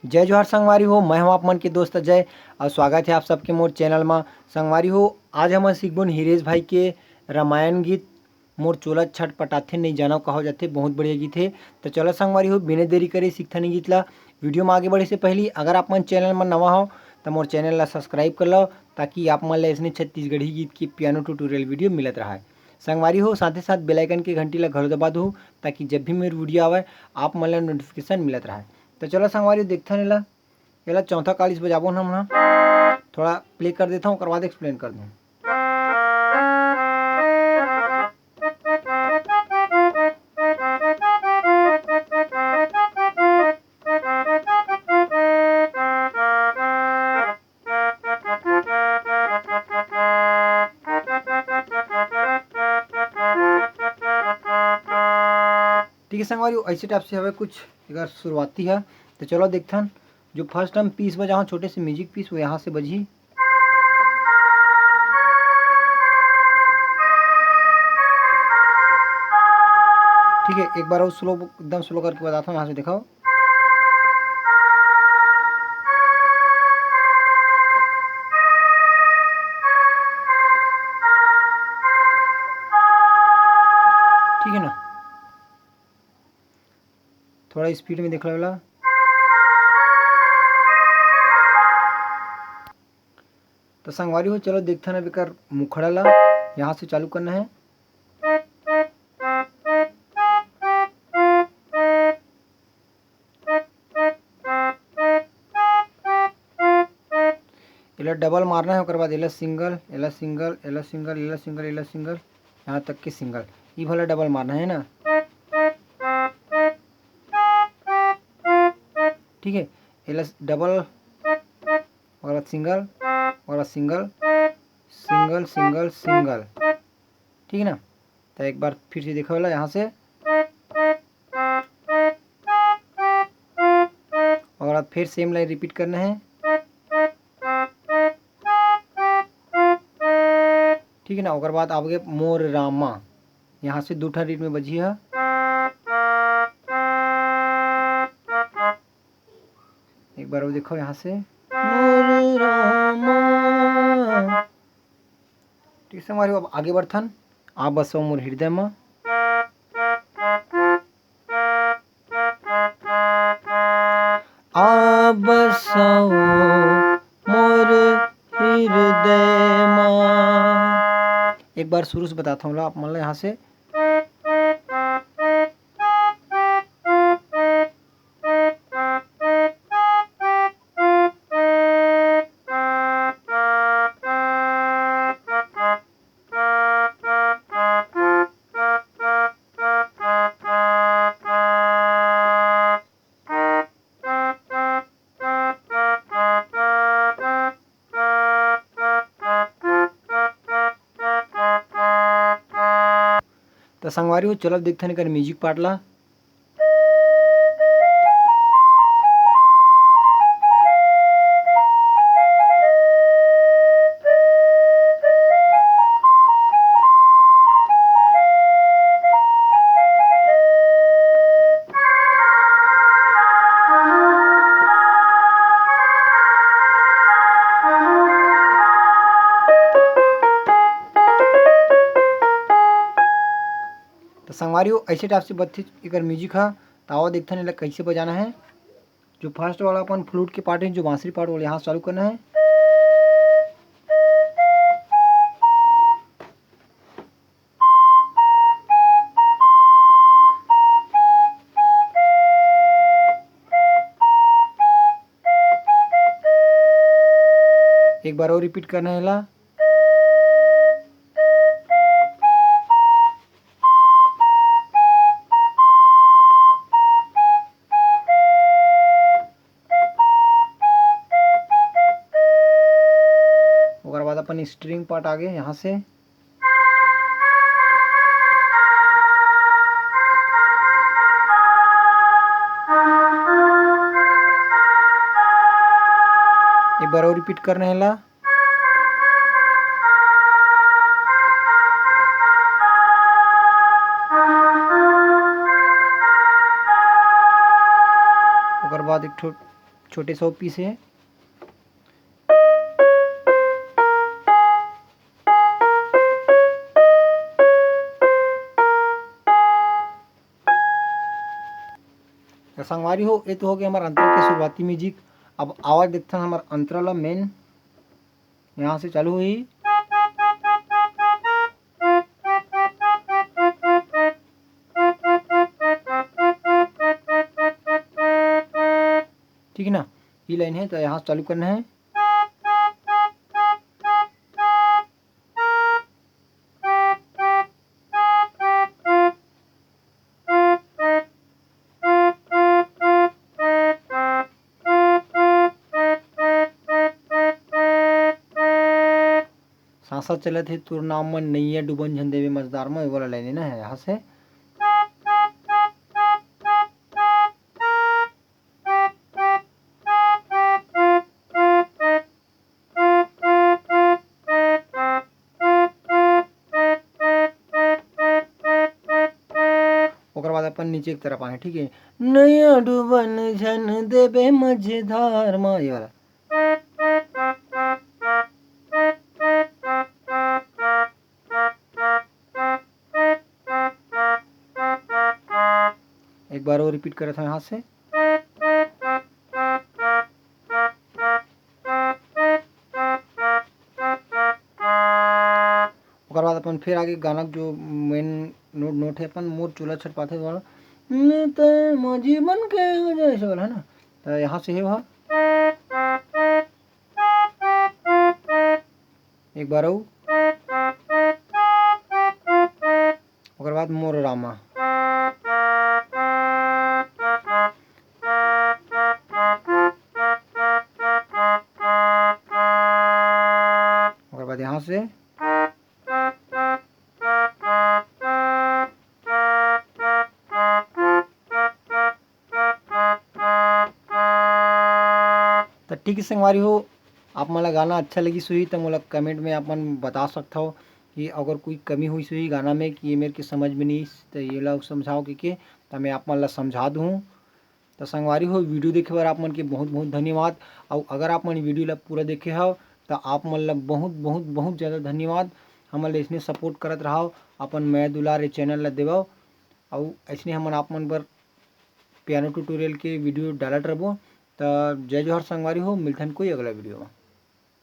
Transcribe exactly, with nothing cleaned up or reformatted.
जय जोहार संगवारी हो, मैं हूं आप मन के दोस्त अजय और स्वागत है आप सबके मोर चैनल मा। संगवारी हो, आज हम सीखबोन हिरेश भाई के रामायण गीत मोर चोला छटपटाथे नइ जानव कहो जाथे, बहुत बढ़िया गीत है। तो चलो संगवारी हो, बिना देरी करे सीखथन ये गीत ला। वीडियो में आगे बढ़े से पहली अगर आप मन चैनल में नवा हो तो मोर चैनल ला सब्सक्राइब कर लो, ताकि आप मन ला ऐसने छत्तीसगढ़ी गीत के पियानो ट्यूटोरियल वीडियो मिलत रहे। संगवारी हो, साथे साथ बेल आइकन के घंटी ला घलो दबा दो, ताकि जब भी मेर वीडियो आवे आप मन ला नोटिफिकेशन मिलत रहे। तो चलो संगवारी हो, देखथन एला। एला चौथा कालिस बजाबो ना हमन ह। थोड़ा प्ले कर देता हूँ, ओकर बाद एक्सप्लेन कर दूँ। ठीक है संगवारी, ऐसे टाइप से हवे कुछ एकर शुरुआती है। तो चलो देखथन, जो फर्स्ट हम पीस बजाओ, छोटे से म्यूजिक पीस, वो यहाँ से बजी। ठीक है, एक बार और स्लो, एकदम स्लो करके बताता हूँ, यहाँ से दिखाओ। ठीक है ना, थोड़ा स्पीड में देख लो वाला। तो संगवारी हो, चलो देखथन अब एकर मुखड़ा ला, यहाँ से चालू करना है। एला डबल मारना है, ओकर बाद एला सिंगल, एला सिंगल, एला सिंगल, एला सिंगल, एला सिंगल, यहाँ तक के सिंगल, ई वाला डबल मारना है ना। ठीक है, एला डबल, ओकर बाद सिंगल, ओकर बाद सिंगल, सिंगल, सिंगल, सिंगल। ठीक है ना, तो एक बार फिर से देखो वाला यहाँ से, और अब फिर सेम लाइन रिपीट करना है। ठीक है ना, ओकर बाद आप गए मोर रामा, यहाँ से दू ठन रिट में बजी है। एक बार वो देखो यहाँ से, मोर रामा। ठीक है, संगवारी हो, अब आगे बढ़थन। आ बसो मोर हृदय मा। आ बसो मोर हृदय मा। एक बार शुरू से बताता हूँ ला आप मन ला यहाँ से। त संगवारी हो, चलो देखथन एकर म्यूजिक पार्ट ला। तो संगवारी हो, ऐसे टाइप से बजथे एकर म्यूजिक ह। त आओ देखथन एला कैसे बजाना है। जो फर्स्ट वाला अपन फ्लूट के पार्ट है, जो बांसुरी पार्ट, वो यहाँ से चालू करना है। एक बार और रिपीट करना है ला। ओकर बाद अपन स्ट्रिंग पार्ट आगे यहाँ से। एक बार और रिपीट करना है ला। ओकर बाद एक ठो छोटे से piece हे। त संगवारी हो, ये तो हो गया हमार अंतरा के शुरुआती music। अब आवाज देखथन हमार अंतरा ला main, यहाँ से चालू हुई। ठीक है ना, ये line है, तो यहाँ से चालू करना है। सांसत चलत हे तोर नाम मन, नैया डूबन झन देवे मझधार म, ये वाला line है ना, यहाँ से। ओकर बाद अपन नीचे की तरफ आए, ठीक है, नैया डूबन झन देबे मझधार म, ये वाला। एक बार और repeat करत हूँ यहाँ से। ओकर बाद अपन फिर आगे गाना जो main note, note है अपन, मोर चोला छटपाथे वाला, न ते मौजी बन के हो जाए, ऐसे वाला है ना। तो यहाँ से हे वह। एक बार अउ। ओकर बाद मोर रामा। ओकर बाद यहाँ से। त ठीक है संगवारी हो, आप मन ला गाना अच्छा लगिस होही त मोला comment में आप मन बता सकथव कि अगर कोई कमी होइस होही गाना में कि ये मेरे के समझ में नहीं आइस, त ये ला समझाओ के, के त मैं आप मन ला समझा दूँ। त संगवारी हो, video देखे बर आप मन के बहुत बहुत धन्यवाद। अउ अगर आप मन video ला पूरा देखे हव त आप मन ला बहुत बहुत बहुत ज़्यादा धन्यवाद। हमन ला इसने support करत रहव, अपन मया दुलार ये channel ला देवव। अउ अइसने हमन आप मन बर piano tutorial के video डालत रहबो। त जय जोहार संगवारी हो, मिलथन कोई अगला video में।